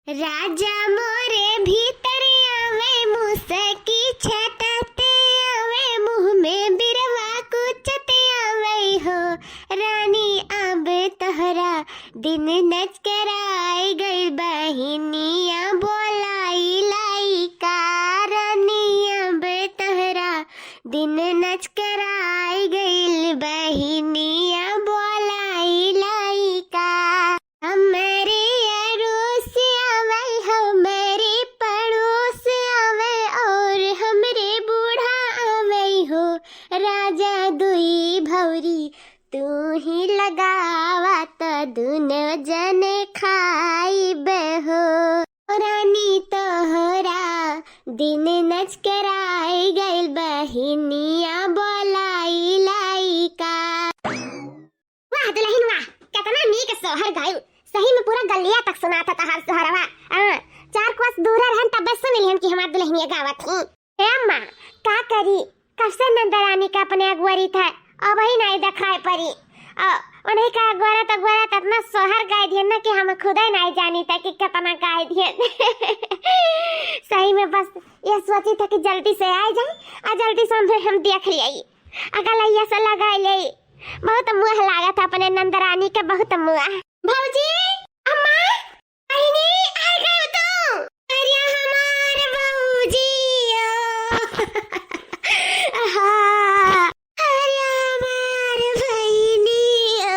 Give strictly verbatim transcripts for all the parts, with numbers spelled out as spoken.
राजा मोरे भीतर आवे, मुसकी छटते आवे, मुँह में बिरवा कुचते आवे हो। रानी अब तोहरा दिन नचकराई गइल, बहिनिया बोलाई लइका। रानी अब तोहरा दिन नचकराई गइल, बहिनिया बोलाई लइका। हमरे अड़ोस आवे, हमरे पड़ोस आवे, और हमरे बूढ़ा आवे हो। राजा दुई भौरी तू ही लगावा, त दुनो जने खाइब हो। रानी तोहरा दिन नचकराई गइल, बहिनिया बोलाई लइका। वाह दुलहिन वाह, केतना नीक सोहर गायू। सही में पूरा गलिया तक सुनात है तहार सोहरवा। हाँ, चार कोस दूर रहन तब सुन लिहन कि हमार दुलहिनिया गावत ही। ए अम्मा, का करी, कब से नंदरानी का अपने अगुवरी था, अबही नाई देखाई परी। आ, उन्हीं का अगुवरत अगुवरत इतना सोहर गाय दिहन ना कि हम खुदे नाई जानी था कि केतना गाय दिहन। सही में बस ये सोची था कि जल्दी से आ जाए, आ जल्दी से हम, हम देख लियाई। अगलैया से लगाई ले। बहुत मुँह लागत है अपने नंदरानी के, बहुत मुँह। भौजी, अम्मा, बहिनी, आ गए तू? अरे हमार भौजी, ओ। आहा। अरे हमार बहिनी, ओ।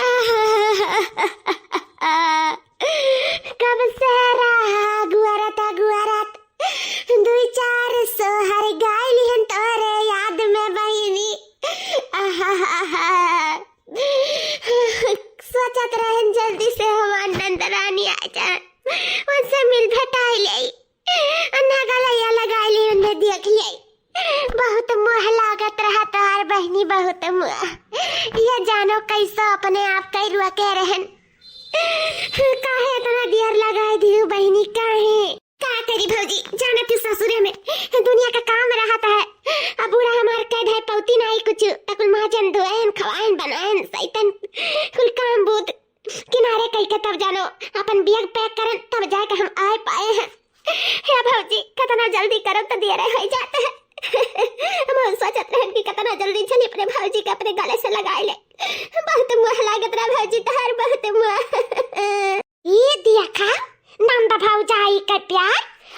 आहा। कब से रहा अगुअरत, अगुअरत। दुई चार सोहर गाय लिहन तोहरे याद में बहिनी। आहाहाहा। सोचत रहन जल्दी से हमार नंदरानी आ जाए, उनसे मिल भेटाई ले, अन्ना गलैया लगाई ले, उन्हें देख ले। बहुत मोह लागत रहा तोहार बहिनी, बहुत मोह। ये जानो कैसो अपने आप कई रुआ के रहन। काहे इतना देर लगाई दिहू बहिनी, काहे? का करी भौजी, जानत ही ससुरे में दुनिया का काम रहत है। अब बूढ़ा हमार कह दे पौती नाई कुछ, त कुल माजन धोएन, खवाएन, बनाएन, सैतन, कुल काम बूत किनारे कई के तब जानो अपन बैग पैक करन, तब जाके हम आए पाए हैं। हे भौजी, कितना जल्दी करब त देर हो जात है। हम सोचत रहन कि कितना जल्दी चली अपने भौजी के अपने गले से लगाई ले। बहुत मोह लागत रहा भौजी तोहार, बहुत मोह। ई देखा, नंद भौजाई के प्यार,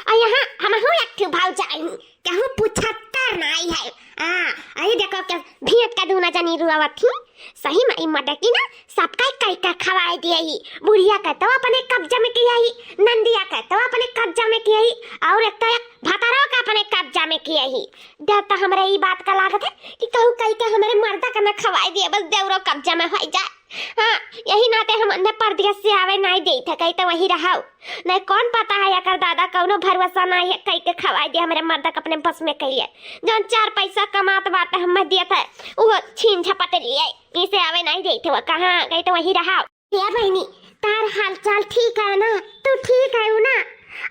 और यहाँ हमहू एक ठो भौजाई, केहू पूछत्तर नाई है। आ, अरे देखो क्या भेंट का दूना जनी रुआवत ही। सही में ई मडकी ना सबका कई का खवाए दिए ही। बुढ़िया के तो अपने कब्जा में किया ही, नंदिया के तो अपने कब्जा में किया ही, और एक तो एक भतारो का अपने कब्जा में किया ही। देव तो हमरे ई बात का लागत है कि कहूँ कई के हमरे मर्दा का ना खवाए दिए, बस देवरो कब्जा में हो जाए। हाँ, यही नाते हम अन्य परदेस से आवे नाई देई थे, कही तो वही रहाओ। नहीं कौन पता है अगर दादा कौनो भरोसा नाई है, कई के खवाई दे हमरे मर्दा के अपने बस में कहिए। जौन चार पैसा कमात बाटे हमें दिए थे, वो छीन झपट लिए, इसे आवे नाई देई थे वो कहाँ, कही तो वही रहाओ। हे बहिनी, तार हाल चाल ठीक है ना? तू ठीक है ना?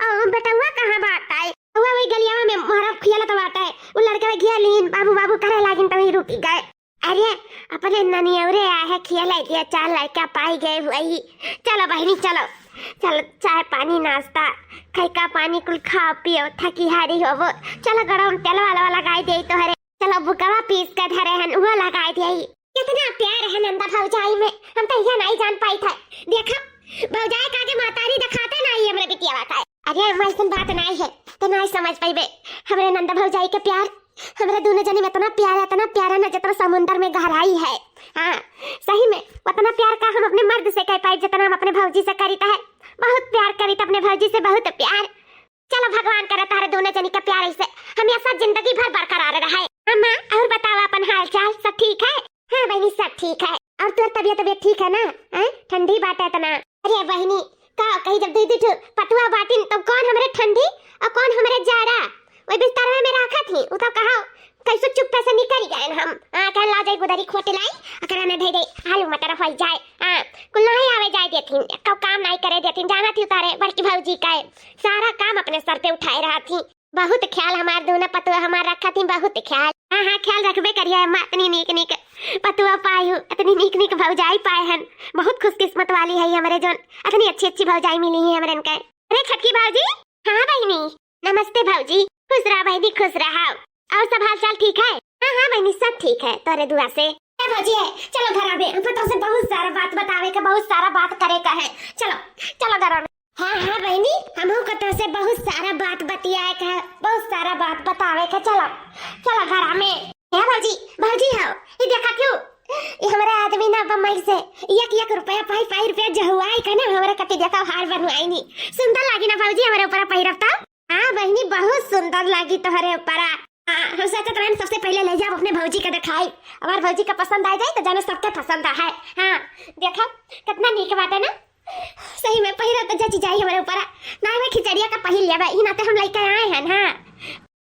और बेटवा कहाँ बाटे? वो वही गलियावा में मोहरा खेलत बाटे, वो लड़का घेर लीन, बाबू बाबू करे लागिन तो वही रुकी गए। अरे, अपने ननियौरे आहे, खियालाई दिया, चार लड़का पाई गए हुई। चलो बहिनी, चलो, चलो, चाय पानी नाश्ता, खैका पानी कुल खाओ पियो, थकी हारी होबो। चलो, गरम तेल वाला लगाई दे तोहरे। चलो, बुकवा पीस के धरे हन, वो लगाई दे। कितना प्यार है नंदा भौजाई में, हम तो यह नहीं जान पाई थे। देखा, भौजाई का आगे महतारी दिखाते नहीं हमरे बिटिया का। अरे अम्मा, ऐसन बात नाई है, तो नाई समझ पाइबे। हमरे नंद भौजाई के प्यार, हमरे दोनों जने में इतना प्यार है, इतना प्यार है ना, जितना समुंदर में गहराई है। हाँ, सही में, उतना प्यार का हम अपने मर्द से कह पाए, जितना हम अपने भौजी से करीत है। बहुत प्यार करीत अपने भौजी से, बहुत प्यार। चलो, भगवान करे तारे दोनों जनी का प्यार ऐसे हमेशा जिंदगी भर बरकरार रहे। अम्मा, और बताओ अपन हाल चाल, सब ठीक है? हाँ बहिनी, सब ठीक है। और तोर तबियत, तबियत ठीक है ना? हैं? ठंडी बात है इतना। अरे बहिनी, का कही, जब दुई दुई ठो पतुआ बाटिन, तब कौन हमरे ठंडी और कौन हमरे जाड़ा? वही बिस्तरवे में राखत ही, उ तो कहा कैसे चुप्पे से निकल गए हम। हाँ, कहन ला जाई गुदरी खोट लाई, अकरा में धई दे आलू मटर हो जाए। हाँ, कुल नहीं आवे जाए देथिन, कब काम नहीं करे देथिन, जाना थी उतारे बड़की भौजी का है, सारा काम अपने सर पे उठाए रहा थी। बहुत ख्याल हमार दूनो पतोह हमार रखत ही, बहुत ख्याल। हाँ, हाँ, ख्याल रखबे करिया अम्मा, अतनी नीक नीक पतोह पाए हू, अतनी नीक नीक भौजाई पाए हन। बहुत खुशकिस्मत वाली है हमरे जोन अतनी अच्छी अच्छी भौजाई मिली है हमरे इनके। अरे छोटकी भौजी। हाँ बहिनी। नमस्ते भौजी, खुश रहा बहिनी, खुश रहा। और सब हाल चाल ठीक है? हाँ, हाँ बहिनी, सब ठीक है तोरे दुआ से। ए भौजी है, चलो घर में, हमको तोसे बहुत सारा बात बतावे का, बहुत सारा बात करे का है। चलो, चलो घर में। हाँ, हाँ बहिनी, हमहू का तोसे बहुत सारा बात बतियाए का है, बहुत सारा बात बतावे का। चलो, चलो घर में। ए भौजी, भौजी हो, ये देखा क्यों? ये हमारे आदमी ना बम्बई से एक एक रुपया, पाई पाई रुपया जहुआई का ना हमारे कति देखा हार बनवाई नी। सुंदर लागी ना भौजी हमारे ऊपर पहिरब तो? हाँ बहिनी, बहुत सुंदर लागी तोहरे ऊपर। हाँ, हम सोचत रहन सबसे पहले ले जाब अपने भौजी के दिखाई। हमार भौजी के पसंद आ जाए तो जाने सबके पसंद है। हाँ, देखा कितना नीक बाटे ना। सही में पहिरा तो जची जाई हमारे ऊपर। ना मैं खिचड़िया का पहिर लेबे, ई नाते हम लइके आए हैं। हाँ,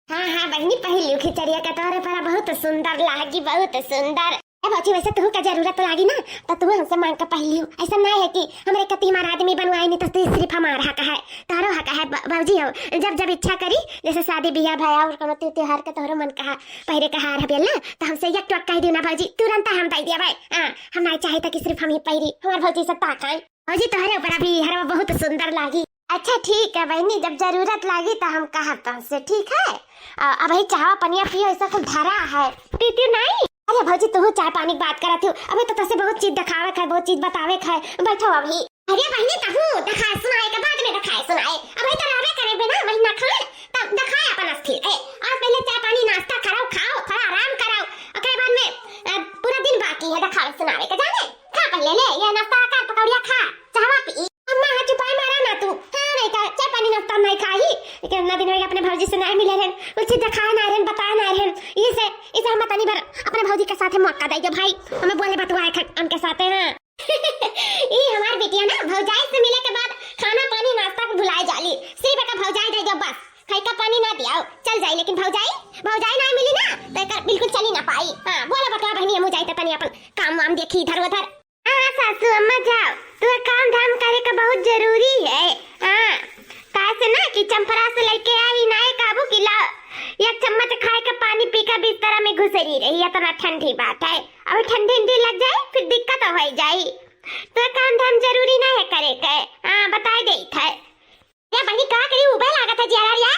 हाँ, हाँ बहिनी, पहिर लियो खिचड़िया का तोहरे ऊपर बहुत सुंदर लागी, बहुत सुंदर। ए भौजी, वैसे तुहू का जरूरत लागी ना, तो तुहू हमसे मांग के पहिर लियो। ऐसा ना है कि हमरे कती हमार आदमी बनवाए नहीं, तो सिर्फ हमार हक है, तोहरो हक है ब-, भौजी हो। जब जब इच्छा करी, जैसे शादी बियाह भया और कोनो त्योहार के तोहरो मन कहा पहिरे का हार हबियल ना, तो हमसे एक टोक कह दियो ना भौजी, तुरंत हम दे दिया भाई। हाँ, हम नहीं चाहे था कि सिर्फ हम ही पहिरी, हमार भौजी से ताकाई। भौजी, तोहरे ऊपर अभी हरवा बहुत सुंदर लागी। अच्छा, ठीक है बहिनी, जब जरूरत लागी तो हम कहब तुमसे, ठीक है? आ, अबही चाहवा पनिया पियो, ऐसा कुल धरा है। पीती नहीं? अरे भौजी, तू चाय पानी की बात करत हो, अबे तो तोसे बहुत चीज दिखावे के है, बहुत चीज बतावे के है, बैठो अभी। अरे बहिनी, तहू दिखाए सुनाए के बाद में दिखाए सुनाए, अबही तो रहबे करे बिना महीना खान, तब दिखाए अपन अस्थिर। ए, और पहले चाय पानी नाश्ता करो, खाओ, थोड़ा आराम करो, ओकरे बाद में, अ, पूरा दिन बाकी है दिखावे सुनावे के, जाने? खा पहले ले, ये नाश्ता कर, पकौड़िया खा, चाहवा पी। अम्मा, हाँ, चुपाई मारा ना तू। हाँ, नहीं का, चाय पानी नाश्ता नहीं खाई, लेकिन इतना दिन हो गया अपने भौजी से नहीं मिले रहन, कुछ चीज दिखाए ना रहन, बताए ना रहन। इसे, इसे हम तनी भर अपने भौजी के साथ मौका दे दे भाई, हमें बोले बतुआए खन उनके साथ, हाँ। ई हमार बिटिया ना भौजाई से मिले के बाद खाना पानी नाश्ता को भुलाए जाली, सिर्फ एक भौजाई दे दो बस, खाई का पानी ना दियाओ, चल जाई, लेकिन भौजाई, भौजाई ना मिली ना, तो एकर बिल्कुल चली ना पाई। हाँ, बोला बटवा बहिनी, हमू जाई त तनी अपन काम वाम देखी इधर उधर। हाँ, हाँ, सासू अम्मा जाओ, तू काम धाम करे का बहुत जरूरी है। हाँ, काहे से ना कि चंपरा से लेके आई ना एक काबू की लाओ, एक चम्मच खाए का पानी पी का बिस्तरा में घुसरी रही, इतना ठंडी बात है। अब ठंडी उंडी लग जाए, फिर दिक्कत हो जाई। तो काम धाम जरूरी ना है करे के। हाँ, बताए देत है। या बहिनी का करी, उबे लागत है जियारा रिया।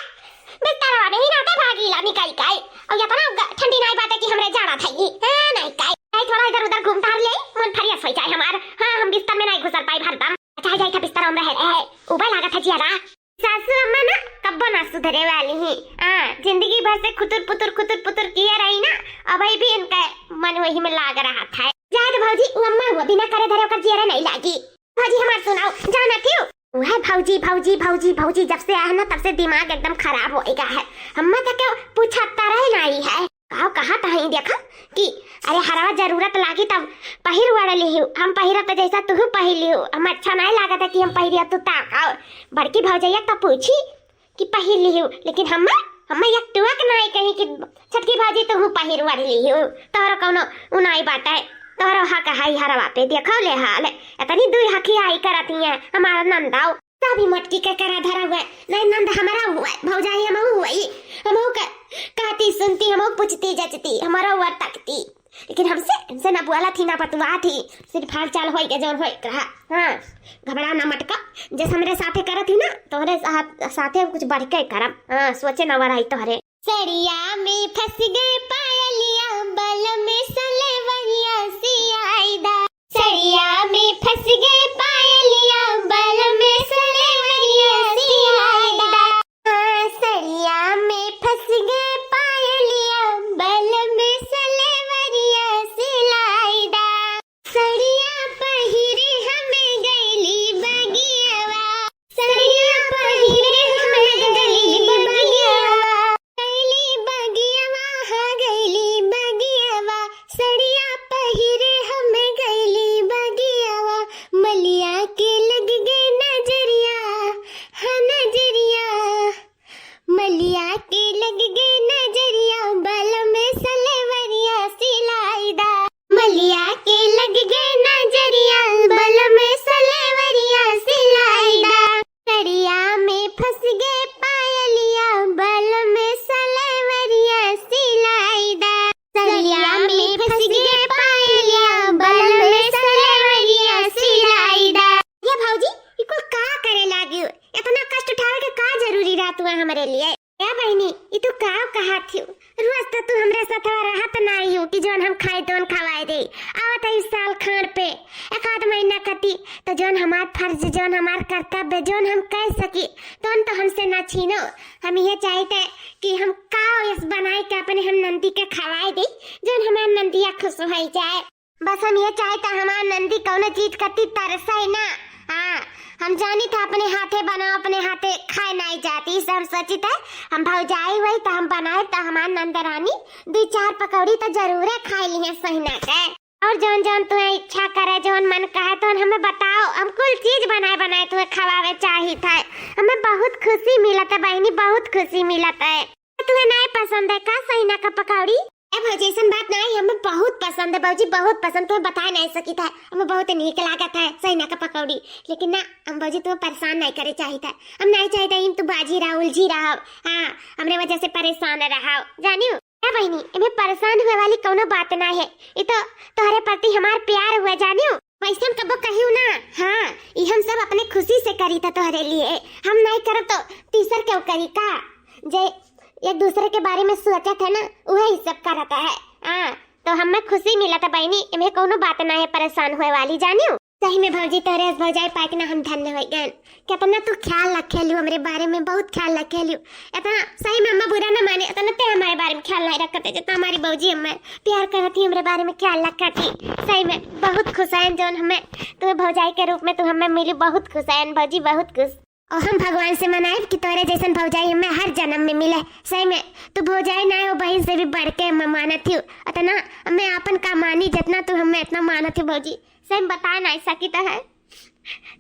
बिस्तरवा में ही नाते भागीला निकल के। और ये अपना ग-, ठंडी नाई बाटे कि हमरे जाड़ा था ये। हाँ, नहीं काई। नहीं, थोड़ा इधर उधर घूम टहर ले, मन fresh हो जाए हमार। हाँ, हम बिस्तर में नहीं घुसर पाई हरदम। अच्छा, जाए था बिस्तर में रहे, रहे। उबे लागत है जियारा। सासू अम्मा ना कब्बो ना सुधरे वाली ही। हाँ, जिंदगी भर से खुतुर पुतुर, खुतुर पुतुर किए रही ना, अबही भी इनका मन वही में लाग रहा था। जाए दे भौजी, वो अम्मा हुआ बिना करे धरे ओकर जियरा नहीं लागी। भौजी हमार सुनाओ, जाना क्यों? वह भौजी, भौजी, भौजी, भौजी जब से आया है ना, तब से दिमाग एकदम खराब हो गया है। अम्मा तो क्यों पूछा तरह नहीं है। का कहा था ही देखा कि अरे हरवा जरूरत लागी तब पहिर वड़ लिहू, हम पहिरब तो जैसा तुहू पहिर लिहू, हम अच्छा नहीं लागत है कि हम पहिरिया तू ताकाओ। बड़की भौजैया तो पूछी कि पहिर लिहू, लेकिन हम्मा, हम्मा एक टुअक नहीं कही कि छोटकी भौजी तुहू पहिर वड़ लिहू, तोहरो कौनो उनाई बाटे, तोहरो हक है हरवा पे, देखो ले हाल, इतनी दुई हखी आई करती है हमारा नंदाओ। तभी मटकी के करा धरा हुआ है। नहीं नंद हमारा हुआ है, भौजाई हमहू हुआ ही। हमहू के कहती सुनती, हमहू पूछती जचती, हमारा हुआ तकती। लेकिन हमसे, हमसे ना बोला थी, ना बतुआ थी। सिर्फ हाल चाल होई के जौन होई के रहा। हाँ, घबरा ना मटका। जैसे हमरे साथे करत ही ना, तोहरे साथ, साथे हम कुछ बढ़ के करब। हाँ, सोचे ना वराई तोहरे। सड़िया में फंस गए पायलिया, बल में सलेवरिया सियाई दा। सड़िया में फंस गए पायलिया, बल में सलेवरिया सियाई दा। हाँ, सड़िया में फंस गए पायलिया, बल में सलेवरिया सिलाई दा। सड़िया पहिरे हमें गइली बगियवा, सड़िया पहिरे हमें गइली बगियवा। गइली बगियवा, हाँ गइली बगियवा, सड़िया पहिरे हमें गइली बगियवा। मलिया के इतना कष्ट उठावे के का जरूरी रहा तू हमरे लिए? ए बहिनी, ई तू का कहत हियो? रोज तो तू हमरे साथ रहत नाई हो कि जौन हम खाए तौन खवाए दे। आवत है इस साल खान पे एक आध महीना कती, तो जौन हमार फर्ज, जौन हमार कर्तव्य, जौन हम कह सकी, तौन तो हमसे ना छीनो। हम ये चाहते कि हम का इस बनाए के अपने हम नंदी के खवाए दे, जौन हमार नंदिया खुश हो जाए। बस हम ये चाहता हमार नंदी कौनो चीज कती तरसे ना। हाँ, हम जानी था अपने हाथे बनाओ, अपने हाथे खाए नहीं जाती, इसे हम सोची थे हम भौजाई हुई तो हम बनाए तो हमार नंद रानी दो चार पकौड़ी तो जरूरे खाए लिए सहिना के। और जौन जौन तुम्हें इच्छा करे, जौन मन कहे, तो हमें बताओ, हम कुल चीज बनाए बनाए तुम्हें खवावे चाहित है। हमें बहुत खुशी मिलत है बहिनी, बहुत खुशी मिलत है। तुम्हें नहीं पसंद है का सहिना का पकौड़ी? ए भौजी, ऐसन बात नहीं, हमें बहुत पसंद है भौजी, बहुत पसंद। तुम्हें बताए नहीं सकी था, हमें बहुत नीक लागत है सहिना का पकौड़ी। लेकिन ना, हम भौजी तुम्हें परेशान नहीं करे चाहिए था। हम नहीं चाहिए था, इन तू बाजी रहा, उलझी रहा, हाँ, हमरे वजह से परेशान रहा, जानियो। ए बहिनी, इमे परेशान हुए वाली कौनो बात ना है। ई तो तोहरे प्रति हमार प्यार हुआ, जानियो। वैसन कबो कहियो ना। हाँ, ई हम सब अपने खुशी से करी था तोहरे लिए। हम नहीं करब तो तीसर केहू करी का? जे एक दूसरे के बारे में सोचत है ना, उहे ई सब करत है। हाँ, तो हमें खुशी मिलत है बहिनी, इमे कौनो बात ना है परेशान हुए वाली, जानियो। सही में भौजी, तोहरे अस भौजाई पाइक ना हम धन्य हो गए। कितना तू ख्याल रखेलू हमरे बारे में, बहुत ख्याल रखेलू। इतना सही में अम्मा बुरा ना माने, इतना ते हमारे बारे में ख्याल नहीं रखते, जितना हमारी भौजी हमें प्यार करती, हमरे बारे में ख्याल रखती। सही में बहुत खुश है जौन हमें तू भौजाई के रूप में तू हमें मिली, बहुत खुश है भौजी, बहुत खुश। और हम भगवान से मनाइब कि तोरे जैसन भौजाई हमें हर जन्म में मिले। सही में तू भौजाई ना हो, बहन से भी बढ़ के हमें मानत ही। इतना हमें आपन का मानी, जितना तू हमें इतना मानत ही भौजी, सही में बता नहीं सकी तो है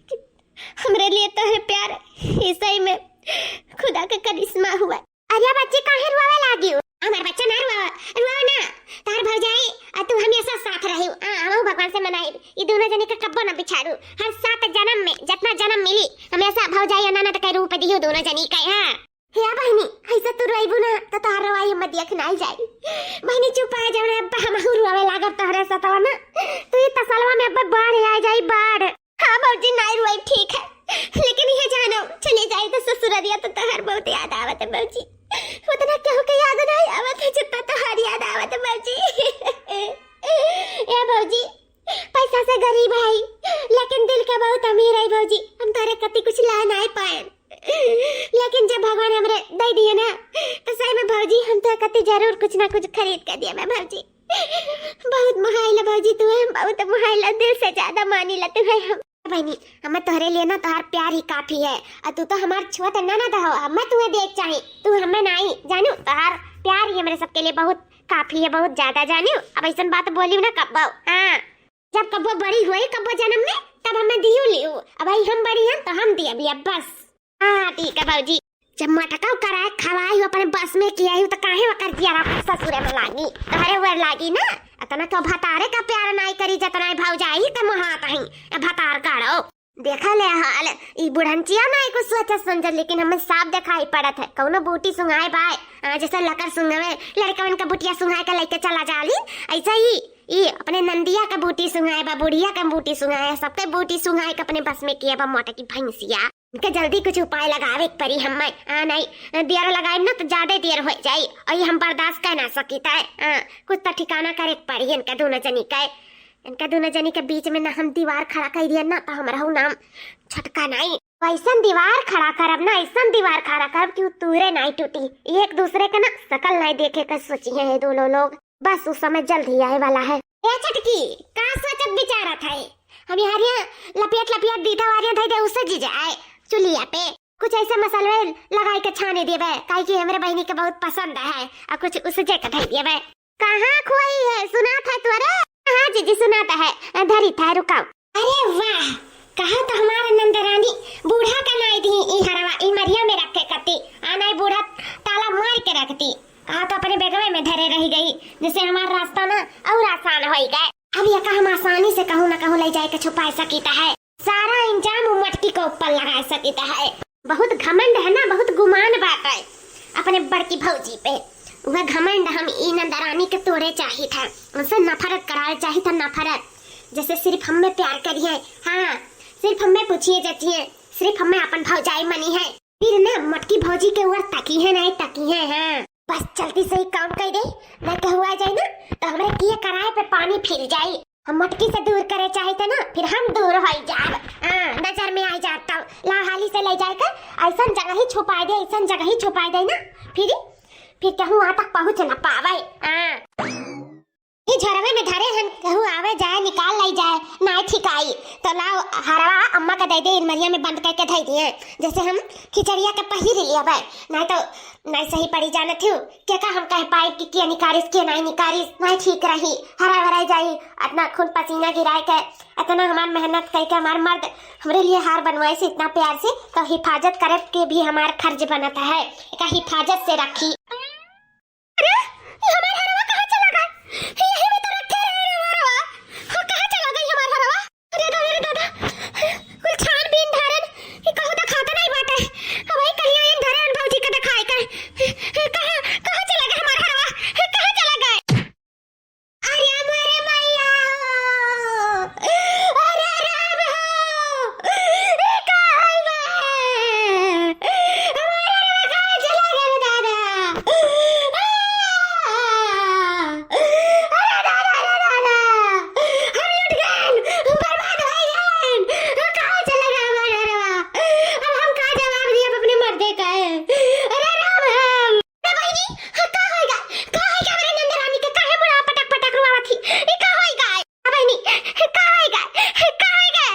कि हमरे लिए तोहरे प्यार ही सही में खुदा का करिश्मा हुआ। अरे बच्ची, काहे रुआवे लागी हो? हमार बच्चा ना रुआवा, रुआवा ना। तार भौजाई आ तू हमेशा साथ रही। आ, हमहू भगवान से मनाई, ई दोनों जनी के कब्बो ना बिछाड़ू। हर सात जन्म में जितना जन्म मिली, हमेशा भौजाई आ ननद के रूप दियो दोनों जनी के। हाँ। हे बहिनी, ऐसे तू रोइबू ना, तो तोहार रोवाई हम देख नाई जाई। बहिनी चुप आ जाओ ना, अब हमहू रोवे लागब तोहरे सतवा ना। तू ई तसलवा में अब बाढ़ आ जाई, बाढ़। हाँ भौजी, नाई रोई ठीक है, लेकिन ये जानो, चले जाई तो ससुररिया तो तोहार बहुत याद आवत है भौजी। उतना केहू के याद नहीं आवत है जितना तोहार याद आवत है भौजी। ए भौजी, पैसा से गरीब है, लेकिन दिल के बहुत अमीर है भौजी। हम तोहरे कति कुछ ला नहीं पाए, लेकिन जब भगवान हमरे दे दिए ना, तो सही में भौजी हम तो कति जरूर कुछ ना कुछ खरीद के दिए मैं भौजी। बहुत मुहाइला भौजी तू है, हम बहुत मुहाइला, दिल से ज्यादा मानीला तू है हम। बहिनी, हमें तोहरे लिए ना तोहार प्यार ही काफी है, और तू तो हमार छोट ननद हो, हमें तुम्हें देख चाही, तू हमें नहीं जानू, तोहार प्यार ही हमरे सबके लिए बहुत काफी है, बहुत ज्यादा जानू। अब ऐसन बात बोलियो ना कब्बो। हाँ, जब कब्बो बड़ी होई कब्बो जन्म में, तब हमें दियो लियो। अब भाई हम बड़ी हैं तो हम दिए भी अब बस। हाँ, ठीक है भौजी। जब मटकाऊ कराए खवाई हो, अपने बस में किया हो, तो काहे वकर जियारा ससुरे में लागी? तोहरे वर लागी ना। इतना तो भतारे का प्यार नाई करी, जितना भौजाई के मुहात हई। ए भतार गाड़ो। देखा ले हाल, ई बुढ़नचिया नाई कुछ सोचत समझत, लेकिन हमें साफ दिखाई पड़त है। कौनो बूटी सुंघाए बाय, आ, जैसे लकर सुंघावे, लड़कवन का बुटिया सुंघाए के लेके चला जाली, ऐसे ही ई अपने नंदिया का बूटी सुंघाए बा, बुढ़िया का बूटी सुंघाए, सबके बूटी सुंघाए के अपने बस में किया बा मोटा की भैंसिया। इनके जल्दी कुछ उपाय लगावे के परी हमें। आ, नहीं, देर लगाए ना तो ज्यादा देर हो जाई, और ये हम बर्दाश्त कर ना सकी। तय, आ, कुछ तो ठिकाना करे के परी इनके दोनों जनी के। इनके दोनों जनी के बीच में ना हम दीवार खड़ा कर दिया ना, तो हमारा हूँ नाम छटका नहीं। वैसन दीवार खड़ा करब ना, ऐसन दीवार खड़ा करब कि उ तूरे नहीं टूटी। एक दूसरे के ना शकल नहीं देखे के सोची है ये दोनों लोग। बस उ समय जल्द ही आए वाला है। ए छटकी, का सोचत विचारत है? हम यारियां लपेट लपेट दीथा वारियां धई दे उससे जी जाए चुलिया पे। कुछ ऐसे मसाले लगाई के छाने देबे, काहे कि हमरे बहिनी के बहुत पसंद है, और कुछ उससे के धई देबे। कहाँ खोई है, सुनात है तोरे? हाँ जीजी, सुनात है, धरी था, रुकाओ। अरे वाह, कहा तो हमार नंदरानी बूढ़ा का नाई दी, ई हरवा, ई मरिया में रखे कती, आ नाई बूढ़ा ताला मार के रखती। कहा तो अपने बेगवे में धरे रह गई, जिससे हमार रास्ता ना और आसान होई गए। अब ये का हम आसानी से कहूँ ना कहूँ ले जाए के छुपा सकीता है। सारा इंजाम उ मटकी के ऊपर लगा सकीता है। बहुत घमंड है ना, बहुत गुमान बात है अपने बड़की भौजी पे। वह घमंड हम ई नंदरानी के तोड़े चाहित है, उनसे नफरत कराए चाहित है, नफरत। जैसे सिर्फ हमें प्यार करिए, हाँ, सिर्फ हमें पूछिए जचिए, सिर्फ हमें अपन भौजाई मनी है। फिर ना मोटकी भौजी के ओर तकी है, नहीं तकी है, हाँ। बस जल्दी से ही काम कर दे, नहीं कहू आ जाए ना तो हमरे किए कराए पे पानी फिर जाए। हम मोटकी से दूर करे चाहे थे ना, फिर हम दूर हो जाब। हाँ, नजर में आ जाब तब। ला हाली से ले जाए कर ऐसन जगह ही छुपाए दे, ऐसन जगह ही छुपाए दे ना, फिर, फिर कहूँ वहाँ तक पहुँच न पावे। हाँ। ई झरवे में धरे हन, कहू आवे जाए, निकाल लाई जाए, नाय ठिकाई। तो लाओ हरवा अम्मा का दे दे, इनमरिया में बंद करके धई दिए, जैसे हम खिचड़िया के पहिर लिया बे। नाय तो नाय सही पड़ी जानत हूँ, के का हम कह पाए कि के निकारिस, के नाय निकारिस, नाय ठीक रही, हराय वराय जाई। इतना खून पसीना गिराए के, इतना हमार मेहनत करके हमार मर्द हमरे लिए हार बनवाए से इतना प्यार से, तो हिफाजत करे के भी हमार फर्ज बनत है, एका हिफाजत से रखी। अरे, ये हमार हरवा कहाँ चला गए? यही में तो रखे रहे हमार हरवा। हाँ, कहाँ चला गई हमार हरवा? अरे दादा, अरे दादा, कुल छानबीन धरन, ये कहूँ तो खाता नहीं बाटे। अब वही कलिया इन धरन भौजी के दिखाए के। कहाँ, कहाँ चला गए हमार हरवा? कहाँ चला गए? अरे मोरे मैया हो, अरे राम हो, ये का हाल बा? हमार हरवा कहाँ चला गए दादा? आ! अरे दादा, अरे दादा, हम लुट गए, हम बर्बाद हो गए। कहाँ चला गया हमार हरवा? अब हम का जवाब दिए अपने मर्दे का है? अरे राम, राम। अरे बहिनी, हाँ, का होइगा? का होइगा हमरे नंद रानी के? काहे बुढ़ावा पटक पटक रुआवत ही? ई का होइगा? आ बहिनी, का होइगा? का होइगा?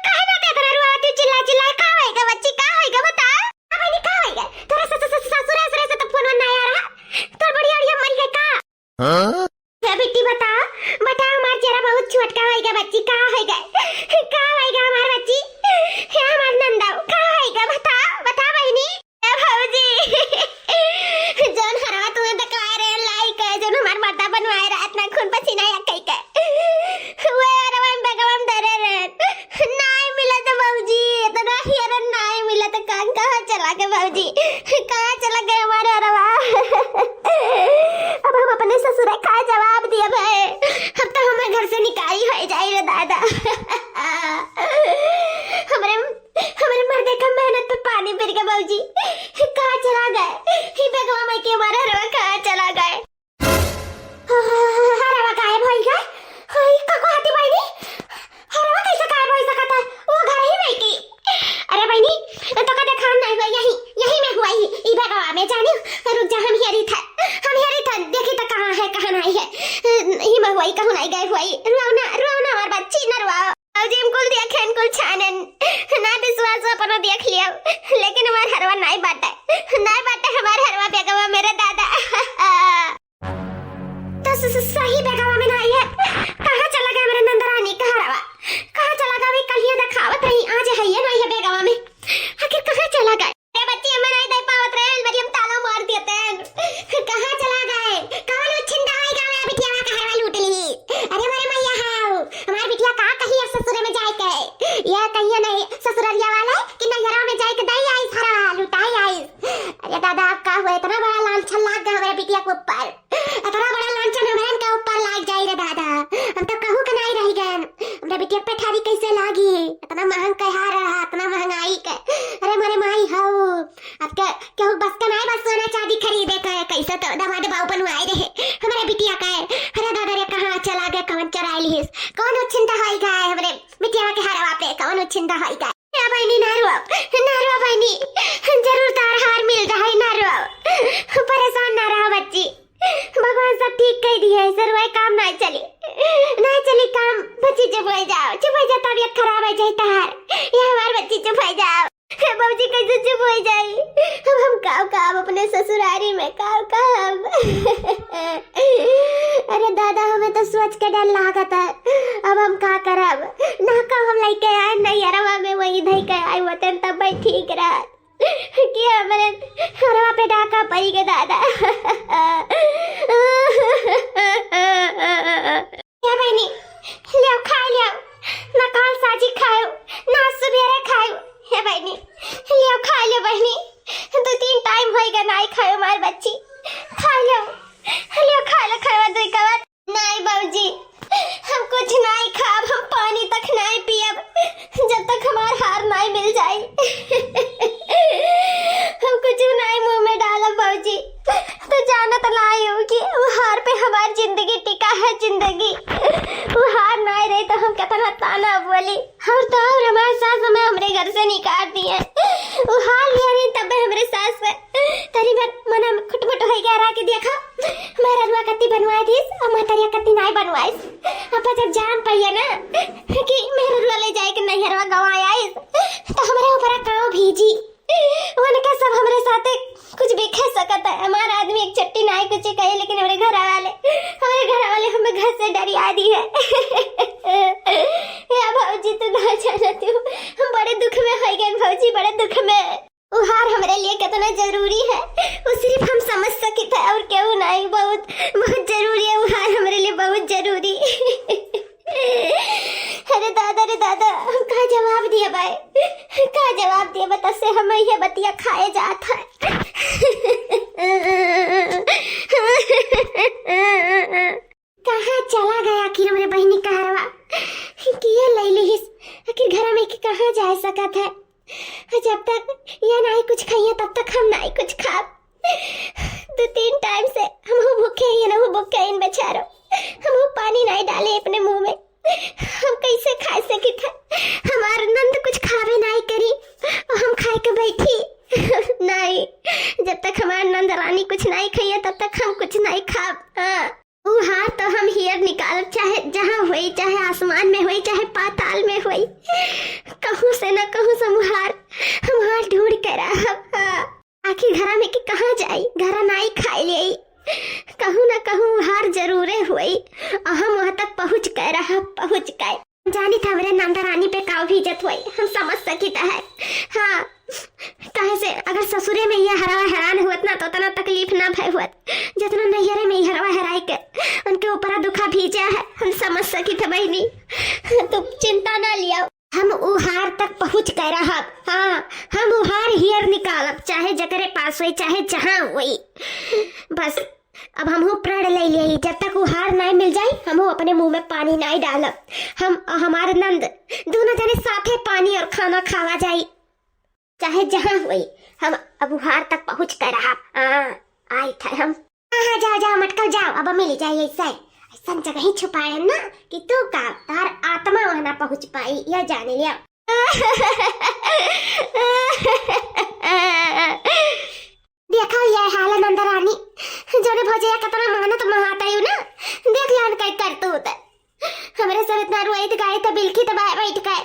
काहे ना ते इतना रुआवत ही, चिल्ला चिल्ला? का होइगा बच्ची, का होइगा बता? आ बहिनी, का होइगा? तोरा सस-, सस-, ससुरे, ससुरे से तो फोन ना आया रहा। तोर बुढ़िया उढ़िया मर गई का? हाँ? हे बिट्टी बता, बता हमार चेहरा बहुत छोटका होइगा बच्ची, का होइगा? का होइगा हमार बच्ची? हे हमार नंदो, का होइगा? बता, बता बहिनी। ए भौजी, जौन हरवा तुम्हें दिखलाए रहे लाई के, जौन हमार मर्दा बनवाए रहा, इतना खून पसीना या कई के। वे हरवा में बेगवा में धरे रहे। नाई मिलत भौजी, इतना हियरन नाई मिलत, कान कहाँ चला गए भौजी? कहाँ चला गए हमार हरवा? अब हम अपने ससुरे का जवाब दिए भाई? अब तो हमारे घर से निकाली हो जाए रे दादा। हमरे हमरे मर्दे का मेहनत पे पानी फिर गए भौजी। कहाँ चला गए? ही बेगवा माई के हमारा हरवा कहाँ चला गए? हरवा गायब होई गए। हाय, का कहती बहिनी? हरवा कैसे गायब हो सकता है? वो घर ही में की। अरे बहिनी, तो का देखान नहीं हुआ, यही, यही में हुआ ही, ई बेगवा में जानी। रुक जा, हम हेरी था, हम हेरी था, देखी तो कहाँ है, कहाँ नहीं है। ई में हुआ ही, कहूँ नहीं गए हुआ ही। रुआओ ना, रुआओ ना हमार बच्ची, ना रुआओ। भौजी, हम कुल देखेन, कुल छानेन, ना विश्वास हो अपनो देख लियो, लेकिन हमार हरवा नाई बाटे, नाई बाटे हमार हरवा बेगवा मेरे दादा। तो स-, स-, सही बेगवा में नाई है। कहाँ चला गया मेरे नंदरानी का हरवा? कहाँ चला गया? वे कलिया दिखावत रही, आज है ये नाई है बेगवा में, आखिर कहाँ चला गया? ए बच्ची, हमें नहीं दे पावत रहे, बड़ी हम ताला मार देते हैं। कहाँ चला गए? कौन उछिंदा होई गए, बिटिया का हरवा लूट ली? अरे मोरे मैया हाउ, हमार बिटिया का कही अब ससुरे में जाए के? यह कहिए नहीं ससुरलिया वाले कि नैहरा में जाए के दई आइस हरवा, लुटाई आइस। अरे दादा, अब का हुआ? इतना बड़ा लांछन लाग गया हमारे बिटिया के ऊपर। इतना बड़ा लांछन हमरन के ऊपर लाग जाई रे दादा। हम तो कहूँ के नाई रह गए। हमरे बिटिया पे ठारी कैसे लागी? इतना महंग कहा रहा, इतना महंगाई के। अरे मोरे माई हऊ, अब के केहू बस के नाई बस सोना चांदी खरीदे के। कैसे तो दमाद बाऊ बनवाए रहे हमरे बिटिया के। अरे दादा रे, कहाँ चला गए, कौन चुराई लिहिस? कौन उछिंदा होई गए हमरे बिटिया के हरवा पे? कौन उछिंदा होई गए? ए बहिनी, ना रोव, ना रोव बहिनी, जरूर तार हार मिल जाए, ना रोव, परेशान ना रहा बच्ची, भगवान सब ठीक कर दिए, सरुआई काम ना चली, ना चली काम, बच्ची चुप हो जाओ, चुप हो जाओ, तबीयत खराब हो जाए तार, ये हमार बच्ची चुप हो जाओ। हे बाबूजी, कैसे चुप हो जाई? अब हम काव काव अपने ससुरारी में काव काव। अरे दादा, हमें तो सोच के डर लागत है, अब हम का करब? ना का हम लइके आए नैहरवा में, वही धई के आए होते तब भाई ठीक रहत। कि हमरे घरवा पे डाका पड़ी के दादा। ए बहिनी, लियो खाए लियो, ना काल साजी खायो, ना सुबेरे खायो। हे बहिनी, लियो खाए लियो बहिनी, दो तीन टाइम होई गए नाई खायो मार बच्ची, खाए लियो, लियो खाए लो खाए दुई कवर। नाई बाबूजी, हम कुछ नाई खाब, हम पानी तक नाई पियब, जब तक हमार हार नाई मिल जाई। उ हाल लिया नहीं तब हमरे सास पे तनी भर मना खुटमुट होई गया रहा कि देखा, मेहररुआ कत्ती बनवाए दीस, और महतरिया कत्ती नाई बनवाइस। अब जब जान पाइए ना कि मेहररुआ ले जाए के नैहरवा गवा आइस, तो हमरे ऊपर काव भीजी। उनके सब हमरे साथे कुछ भी कह सकत है। हमार आदमी एक छट्टी नाई कुछ कहे, लेकिन हमरे घर वाले, हमरे घर वाले हमें घर से डरिया दी है। या भौजी, तू ना जाना तू, हम बड़े दुख में हो गए भौजी, बड़े दुख में। उ हार हमरे लिए कितना जरूरी है, वो सिर्फ हम समझ सकित है और केहू नहीं। बहुत, बहुत जरूरी है उ हार हमरे लिए, बहुत जरूरी। अरे दादा रे दादा, हम का जवाब दिया बाय, का जवाब दिया बता से हम ये बतिया खाए जात है। कहाँ चला गया आखिर हमरे बहिनी का हरवा? किया लई लिहिस? आखिर घर में के कहाँ जा सकत है? जब तक ये नाई कुछ खाइए, तब तक हम नाई कुछ खाब। दो तीन टाइम से हम हो भूखे हैं, ना हो भूखे हैं बेचारो। हम हो पानी नाई डाले अपने मुंह में। हम कैसे खा सकी था? हमार नंद कुछ खावे नाई करी और हम खाए के बैठी। नाई, जब तक हमार नंद रानी कुछ नाई खाइए, तब तक हम कुछ नाई खाब। हाँ। उ हार तो हम हियर निकालब, चाहे जहाँ होई, चाहे आसमान में होई, चाहे पाताल में होई, कहूँ से ना कहूँ से उ हार हम हार ढूंढ के रहब। हाँ। आखिर घरा में के कहाँ जाई, घरा नाई खाए ले, कहूँ ना कहूँ उ हार जरूरे होई, और हम वहाँ तक पहुँच के रहब, पहुँच के। जानी था हमरे नंदरानी पे काव भीजत होई, हम समझ सकित है। हाँ, काहे से अगर ससुरे में ये हरवा हैरान हुअत ना, तो उतना तकलीफ ना भय हुअत, जितना नैहरे में ये हरवा हैराई के उनके ऊपर दुखा भीजा है, हम समझ सकित है बहिनी। तू चिंता ना लिया, हम उ हार तक पहुँच के रहब। हाँ, हम उ हार हियर निकालब, चाहे जकरे पास होई, चाहे जहाँ होई। बस अब हमहू प्रण ले लेई, जब तक उ हार नाई मिल जाई, हमहू अपने मुंह में पानी नाई डालब। हम और हमार नंद दोनों जने साथे पानी और खाना खावा जाई, चाहे जहाँ होई। हम अब उ हार तक पहुँच के रहब। हाँ, आई थे हम। हाँ, हाँ, जाओ, जाओ, मटकल जाओ, अब मिल जाई ऐसे। ऐसन जगह ही छुपाए ना कि तू का, तार आत्मा वहाँ ना पहुँच पाई, यह जान लिया। देखो ये हाल है नंदरानी, जोने भौजैया कतना मेहनत महातयू ना, देख लिया उनका करतूत। हमरे सब इतना रोइत गाइत बिलखी त बा-, बैठ के।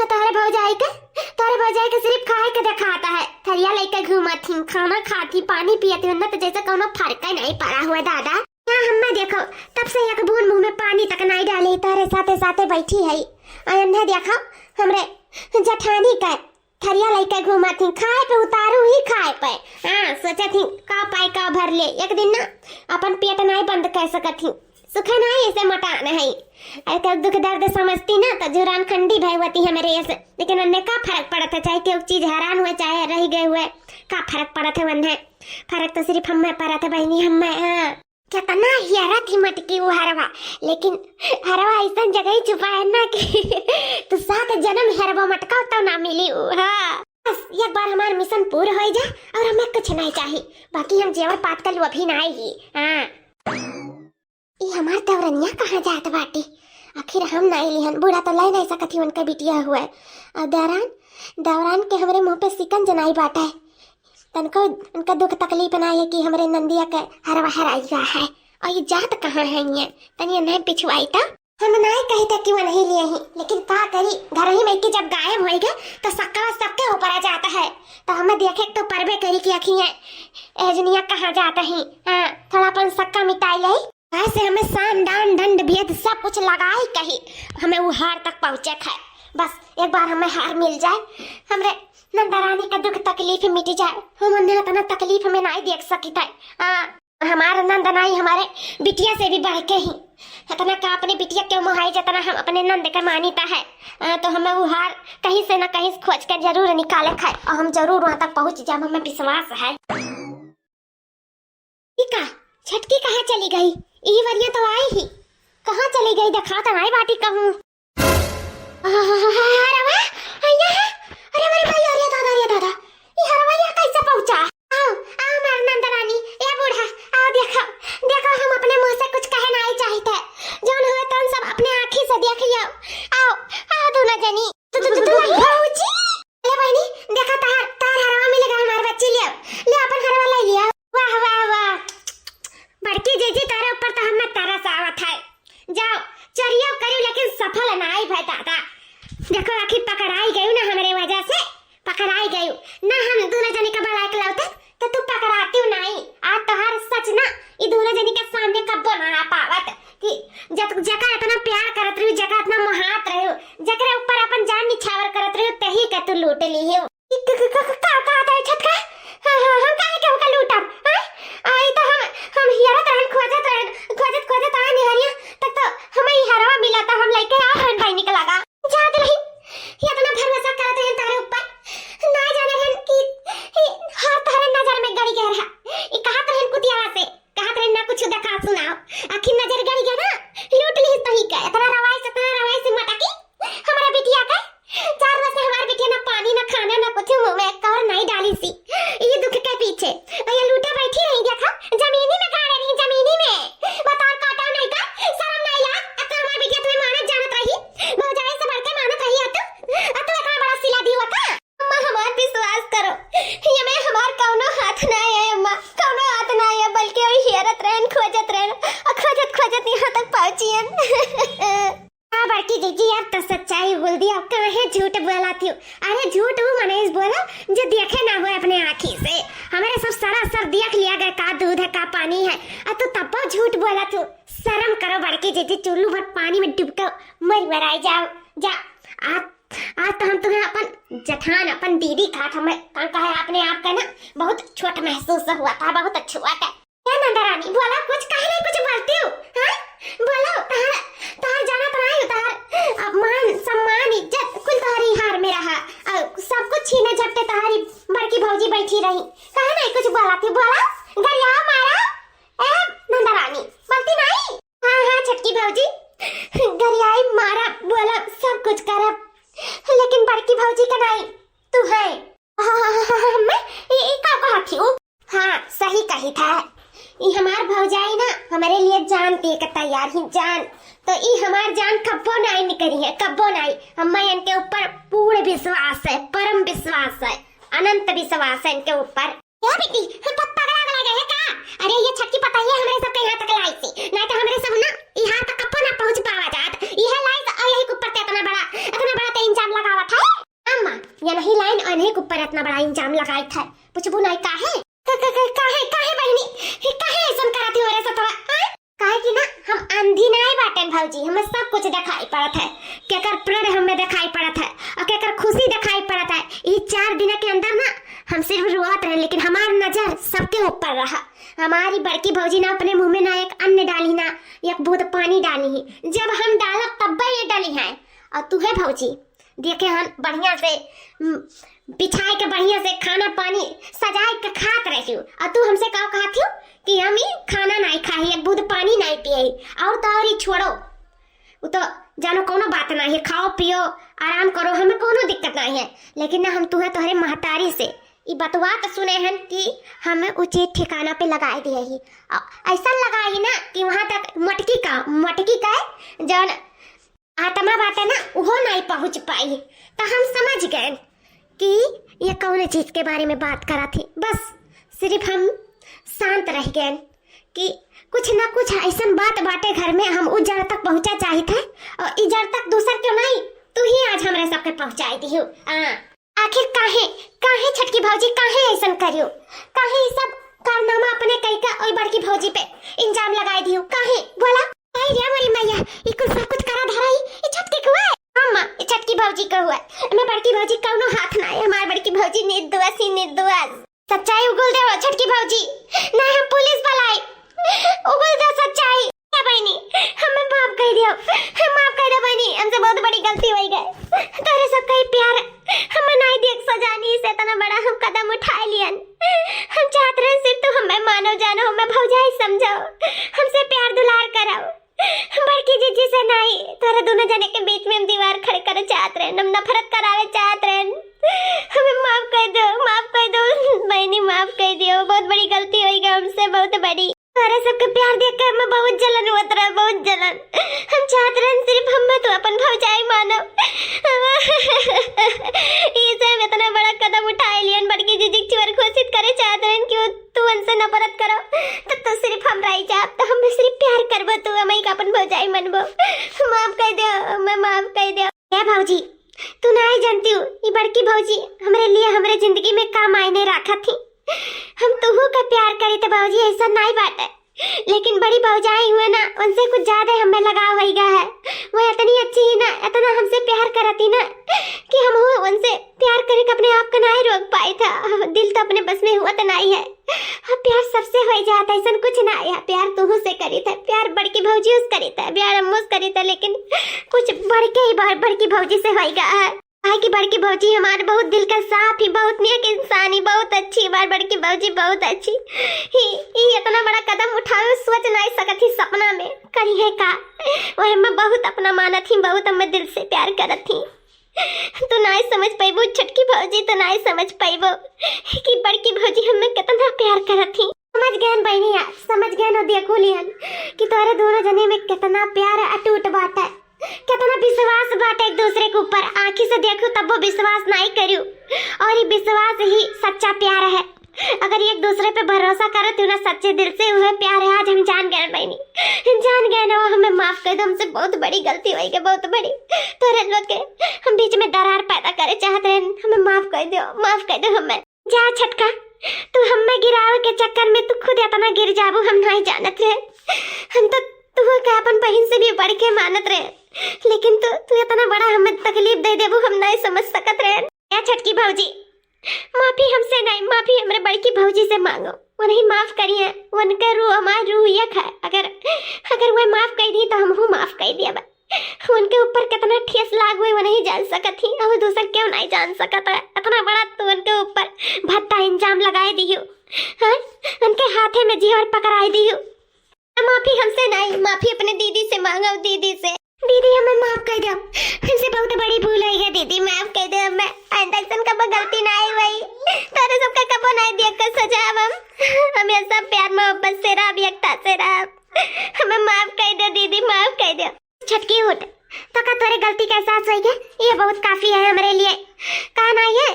तोहरे भौजाई के, तोहरे भौजाई के सिर्फ खाए के देखाता है। थरिया लेके घूमत ही, खाना खात ही, पानी पियत ही, उन्हें तो जैसे कौनो फर्क ही नहीं पड़ा हुआ दादा। यहाँ हम्मे देखो, तब से एक बूंद मुंह में पानी तक नहीं डाली, तोहरे साथे साथे बैठी है। और इन्हें देखो, हमरे जठानी के थरिया लइके घूमत ही, खाए पे उतारू ही खाए पे। हाँ, सोचत ही का पाई का भर ले। एक दिन ना अपन पेट नाई बंद कर सकत ही, सुखे नाई ऐसे मोटान है। अरे तब दुख दर्द समझती ना तो जुरान खंडी भय होती हमरे ऐसे। लेकिन उन्हें का फर्क पड़त है, चाहे केहू चीज हैरान हुए चाहे रह गए हुए, का फर्क पड़त है उन्हें? फर्क तो सिर्फ हमें पड़त है बहिनी, हमें। हाँ। केतना हियरत ही मटकी उ हरवा, लेकिन हरवा अइसन जगह ही छुपा है ना कि तू सात जन्म हरवा मटकाओ तब ना मिली उ। हाँ, बस एक बार हमार मिशन पूर होई जा और हमें कुछ नहीं चाही, बाकी हम जेवर पात कर लू अभी ना ही। हाँ, ई हमार देवरनिया कहाँ जात बाटी? आखिर हम नहीं लिहन, बूढ़ा तो ले नहीं सकत ही उनका बिटिया हुए। और देवरान, देवरान के हमरे मुंह पे सिकन जनाई बाटे। तनको उनका दुख तकलीफ ना है कि हमरे नंदिया के हरवा हराई हुआ है। और ये जात कहाँ है ये? तनी नहीं पिछुआई तो। हम नहीं कही था कि वो नहीं लिए ही, लेकिन का करी, घर ही में के जब गायब होई गए तो सक्का सबके ऊपर आ जाता है। तो हमें देखे तो परबे करी कि अखियाँ एजनिया कहाँ जाता ही। हाँ, थोड़ा अपन सक्का मिटाई ले। ऐसे हमें साम दाम दंड भेद सब कुछ लगाई कही, हमें वो हार तक पहुँचे है। बस एक बार हमें हार मिल जाए, हमरे नंदरानी का दुख तकलीफ मिट जाए। हम उन्हें इतना तकलीफ में नहीं देख सकी थे। हाँ, हमारे नंद नाई हमारे बिटिया से भी बढ़ के ही, इतना का अपने बिटिया के मोहाई जितना हम अपने नंद के मानीता है। हाँ, तो हमें वो हार कहीं से ना कहीं से खोज के जरूर निकाले खाए और हम जरूर वहाँ तक पहुँच जाए, हमें विश्वास है। ई का? छटकी कहाँ चली गई? ई वरिया तो आई ही। कहाँ चली गई? देखा तो नाई बाटी कहूँ। आहा, हरवा, अइया है। अरे, अरे, भाई, अरे दादा, अरे दादा। ई हरवा यहाँ कैसे पहुँचा? आओ, आओ, हमार नंदरानी, ए बूढ़ा, आओ देखो, देखो, हम अपने मुँह से कुछ कहे नाई चाहित। जौन हुए तौन सब अपने आँखी से देख लियो। आओ, आओ दोनों जनी। तू, तू, तू, तू, भौजी। ए बहिनी, देखा तहार, तहार ना हम दुनो जनी का भलाई के लौटे, तो तू पकड़ातिउ नाई। आज तोहार सच ना, ई दुनो जनी के सामने कब्बो ना आ पावत। कि जत-, जेका इतना प्यार करत रही, जेका इतना मोहात रही, जेकरे ऊपर अपन जान निछावर करत रही, तही के तू लूट लिहिउ। ई क-, क-, क-, क-, का, का कहत है छटका? हाँ, हाँ, हम काहे केहू का लूटब? हाँ? आ, ई तो हम, हम हियरत रहन, खोजत रहन, खोजत, खोजत आए निहरिया, तब तो हमें ई हरवा मिला, तो हम लइके आ रहन बहिनी के लगा। जात रही, ये इतना भरोसा करत रहन तोहरे ऊपर। ना जाने रहन कि ई हर तोहरे नजर में गड़ी गए रहा। ई कहत रहन कुतियावा से, कहत रहन ना कुछ देखा सुनाओ। आखिर नजर गड़ी गया ना, लूट ली तही का। इतना रवाई से, इतना रवाई से मटकी हमारे बिटिया का। चार रोज से हमारे बिटिया ना पानी, ना खाना, ना कुछ मुंह में कवर नहीं डाली सी। ये दुख के पीछे तो ये लूटे बैठी रही, देखा, जमीनी में गाड़े रही, जमीनी में। बताओ, काटा नहीं का, शर्म नहीं लाग? अब तो हमारे बिटिया तुम्हें मानत जानत रही, भौजाई से बढ़ के मानत रही है तू। अब तू इतना बड़ा सिला दी हुआ का? अम्मा, हमार विश्वास करो, ये में हमार कौनो हाथ ना है अम्मा, कौनो हाथ ना है, बल्कि वही हेरत रहन, खोजत रहन, और खोजत खोजत यहाँ तक पहुँचियन। हाँ बड़की जीजी, अब तो सच्चाई बोल दिया, काहे झूठ बोलाती हो? अरे झूठ वो मनीष बोला जो देखे ना हुए अपने आँखी से, हमारे सब सरासर देख लिया गया का दूध है का पानी है, और तू तब्बो झूठ बोला तू। शर्म करो बड़की जीजी, चुल्लू भर पानी में डूब कर मर मराई जाओ। जा, आज, आज तो हम तुम्हें अपन जठान, अपन दीदी कहा था, मैं कहा, कहा अपने आप का ना बहुत छोट महसूस हुआ था, बहुत अच्छा हुआ था। क्या नंदा रानी, बोला कुछ, काहे नहीं कुछ बोलती हो? हाँ? बोलो, तहार, तहार जाना तो नहीं, तहार, अ, मान, सम्मान, इज्जत, कुल तहारी हार में रहा। अ, सब कुछ छीने झपटे तहारी बड़की भौजी बैठी रही। काहे नहीं कुछ बोला थी? बोला, गरिया मारा। ए, नंदा रानी, बोलती नहीं? हाँ, हाँ, छोटकी भौजी, गरियाई मारा, बोला, सब कुछ करब, लेकिन बड़की भौजी का नहीं, तू है। हाँ, हाँ, हाँ, हाँ, मैं, ई, ई का कहत ही उ? हाँ, सही कही था। ई हमार भौजाई ना, हमरे लिए जान दे के तैयार ही, जान। तो ई हमार जान कब्बो नाई निकरी है, कब्बो नाई। हमें इनके ऊपर पूर्ण विश्वास है, परम विश्वास है, अनंत विश्वास है इनके ऊपर। ए बेटी, हम प-, पगला गला गए हैं का? अरे ये छटकी पता ही है हमरे सब के यहाँ तक लाई थी, नहीं तो हमरे सब ना यहाँ तक कब्बो ना पहुँच पावा जात। यह लाई तो और यही के ऊपर ते इतना बड़ा, इतना बड़ा ते इंजाम लगावा था। अम्मा, ये नहीं लाइन अनही के ऊपर इतना बड़ा इंजाम लगाई था। पूछबू नहीं काहे? क-, क-, क-, काहे, काहे बहिनी? हे काहे ऐसन करती हो रे सतवा? हाँ? काहे कि ना हम अंधी नाई बाटेन भौजी, हमें सब कुछ दिखाई पड़त है। केकर प्रण हमें दिखाई पड़त है और केकर खुशी दिखाई पड़त है। ई चार दिन के अंदर ना हम सिर्फ रोवत रहे, लेकिन हमार नजर सबके ऊपर रहा। हमारी बड़की भौजी ना अपने मुंह में ना एक अन्न डाली, ना एक बूंद पानी डाली ही। जब हम डालब तब्बे ये डाली है। और तू है भौजी, देखे हन बढ़िया से, उम, बिछाए के बढ़िया से खाना पानी सजाए के खात रही हो, और तू हमसे का कहत हो कि हम ई खाना नहीं खाई, एक बूंद पानी नहीं पिए, और तो और ई छोड़ो, वो तो जानो कोनो बात नहीं है, खाओ पियो, आराम करो, हमें कोनो दिक्कत नहीं है। लेकिन ना हम तुहे तोहरे महतारी से ई बतवा तो सुने हन कि हमें उचित ठिकाना पे लगाए दिए ही। अ-, ऐसा लगाई ना कि वहाँ तक मटकी का, मटकी का जौन आत्मा बाटे ना, उहो नाई पहुँच पाई। त हम समझ गए कि ये कौन चीज के बारे में बात करा थी। बस सिर्फ हम शांत रह गए कि कुछ ना कुछ ऐसन बात बाटे घर में, हम उ जड़ तक पहुँचा चाहित है और ई जड़ तक दूसर क्यों नहीं, तू ही आज हमरे सबके पहुँचाई दिहू। हाँ। आखिर काहे, काहे छटकी भौजी, काहे ऐसन करियो? काहे ई सब कारनामा अपने कई का ओई बड़की भौजी पे इंजाम लगाए दियो? काहे? बोला। आई रे मोरी मैया, ई कुल सब कुछ करा धरा ई, ई छटकी के हुआ है? हाँ माँ, ई छटकी भौजी के हुआ है। एमे बड़की भौजी कौनो हाथ ना है, हमार बड़की भौजी निर्दोष ही निर्दोष। सच्चाई उगल दे छटकी भौजी, ना हम पुलिस बुलाई, उगल दे सच्चाई। ए बहिनी, हमें माफ कर दियो, हम माफ कर दो बहिनी, हमसे बहुत बड़ी गलती हो गई। तोरे सब कई प्यार हमें नहीं देख सजानी से इतना बड़ा हम कदम उठा लियन। हम चाहत रहे सिर्फ तू हमें मानो जानो, हमें भौजाई समझो, हमसे प्यार दुलार करो। बड़की जीजी से नहीं, तोरे दोनों जने के बीच में हम दीवार खड़े करे चाहत रहे, हम नफरत करावे चाहत रहे। हमें माफ कर दो, माफ कर दो बहिनी, माफ कर दियो, बहुत बड़ी गलती हो गई हमसे, बहुत बड़ी। तोहरे सबके प्यार देख के हमें बहुत जलन होत रहा, बहुत जलन। हम चाहत रहन सिर्फ हमें तो अपन भौजाई मानो। ई से हम इतना बड़ा कदम उठाए लियन, बड़की जीजी के चोर घोषित करे चाहत रहन कि वो तू उनसे नफरत करो, तो तू सिर्फ हमरा ही चाहब, तो हमें सिर्फ प्यार करबो, तू हमें का अपन भौजाई मनबो। माफ कर दे, हमें माफ कर दे। ए भौजी, तू नाहीं जानतिउ, ई बड़की भौजी हमरे लिए, हमरे जिंदगी में का मायने राखत ही। हम तुहू का प्यार करी त भौजी, ऐसा नाहीं बाटे, लेकिन बड़ी भौजाई हुए ना, उनसे कुछ ज्यादा हमें लगाव होइगा है। वो इतनी अच्छी ही ना, इतना हमसे प्यार करत ही ना कि हम हुए उनसे प्यार करे के अपने आप का नाहीं रोक पाई था। दिल तो अपने बस में हुआ तो नाहीं है। अब प्यार सबसे होई जात है, ऐसन कुछ नाहीं है। प्यार तुहू से करी था, प्यार बड़की भौजी से करी था, प्यार अम्मू से करी था, लेकिन कुछ बढ़ के ही बड़-, बड़की भौजी से होइगा है। काहे कि बड़की भौजी हमार बहुत दिल का साफ ही, बहुत नेक इंसान ही, बहुत अच्छी। हमार बड़की भौजी बहुत अच्छी ही, ही इतना बड़ा कदम उठावे, सोच नाहीं सकत ही सपना में करी है का। वह हमें बहुत अपना मानत ही, बहुत हमें दिल से प्यार करत ही। तू नाहीं समझ पइबो छोटकी भौजी, तू नाहीं समझ पइबो कि बड़की भौजी हमें कितना प्यार करत ही। समझ गयन बहिनिया, समझ गयन। और देखो लियन कि तोहरे दोनों जने में कितना प्यार अटूट बाटे, कितना विश्वास बाटे एक दूसरे के ऊपर। आँखी से देखू तब वो विश्वास नाहीं करू, और ये विश्वास ही सच्चा प्यार है। अगर एक दूसरे पे भरोसा करत हो ना सच्चे दिल से, वह प्यार है। आज हम जान गए बहिनी, जान गए ना, वो हमें माफ कर दो, हमसे बहुत बड़ी गलती होइगा, बहुत बड़ी। तोहरे लोग के हम बीच में दरार पैदा करे चाहत रहे, हमें माफ कर दो, माफ कर दो हमें। जा छोटका, तू हमें गिरावे के चक्कर में तू खुद इतना गिर जाबू, हम नाहीं जानत रहे। हम तो तू का अपन बहिन से भी बढ़ के मानत रहे, लेकिन तू, तू इतना बड़ा हमें तकलीफ दे देबू, हम नाहीं समझ सकत रहे। या छोटकी भौजी, माफी हमसे नाहीं, माफी हमरे बड़की भौजी से मांगो, वो नाहीं माफ करिए। उनका रूह हमार रूह एक है। अगर, अगर वो माफ कर दी तो हमहू माफ कर दिया बा। उनके ऊपर कितना ठेस लाग हुए वो नाहीं जान सकत ही, और दूसर क्यों नाहीं जान सकत है। इतना बड़ा तू उनके ऊपर भद्दा इंजाम लगाए दियो, हाँ? उनके हाथे में जीवर पकड़ाए दियो। माफी हमसे नाहीं, माफी अपने दीदी से मांगो, दीदी से। दीदी हमें माफ कर दो, हमसे बहुत बड़ी भूल होइगा दीदी, माफ कर दो हमें। आइंदा ऐसन कबो गलती नाहीं होई, तोरे सबका कबो नाहीं दिया कर सजा। अब हम हमेशा प्यार मोहब्बत से रहब, एकता से रहब, हमें माफ कर दो दीदी, माफ कर दो। छोटकी उठ, तो का तोरे गलती का एहसास होइगा? ये बहुत काफी है हमरे लिए। का ना ये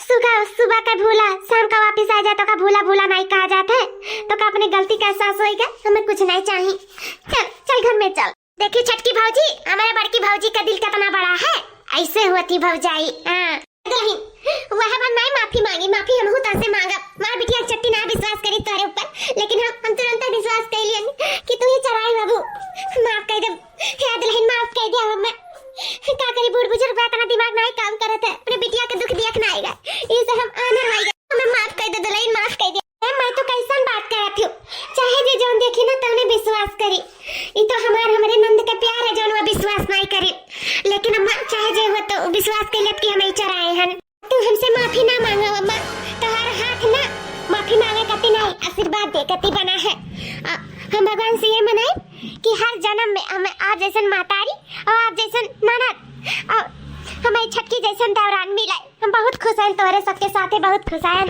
सुबह, सुबह का भूला शाम का वापिस आ जाए तो का भूला भूला नाहीं कहा जात है? तो का अपने गलती का एहसास होइगा? हमें कुछ नाहीं चाहिए। चल, चल घर में चल। देखी छोटकी भौजी, हमारे बड़की भौजी का दिल कितना बड़ा है, ऐसे होती भौजाई। हाँ। दुल्हन, वह बार नाहीं माफी मांगी, माफी हमहू तोसे मांगब। हमार बिटिया चट्टी ना विश्वास करी तोरे ऊपर, लेकिन हम, हम तुरंत विश्वास कर लियन कि तू ही चराई बाबू। माफ कर दे, हे दुल्हन, माफ कर दे हमें। का करी, बूढ़ बुजुर्ग बा, इतना दिमाग नाहीं काम करत है, अपने बिटिया के दुख दिया के नाहीं आएगा, इसे हम आनर होइगा। हमें माफ कर दे दुल्हन, माफ कर दे। ए, मैं तो कैसन बात करत हूँ, चाहे जे जौन देखी ना तौने विश्वास करी। ई तो हमार, हमरे नंद के प्यार है जौन वो विश्वास नाहीं करी, लेकिन अम्मा चाहे जे हो तो विश्वास कर लेत कि हम ही चराए हन। तू हमसे माफी ना मांगो अम्मा, तोहार हाथ ना माफी मांगे कती नाहीं, आशीर्वाद दे कती बना है। आ, हम भगवान से ये मनाई कि हर जन्म में हमें आप जैसन महतारी और आप जैसन ननद और हमारी छोटकी जैसन देवरान मिले। हम बहुत खुश हैं तोहरे सबके साथे, बहुत खुश हैं।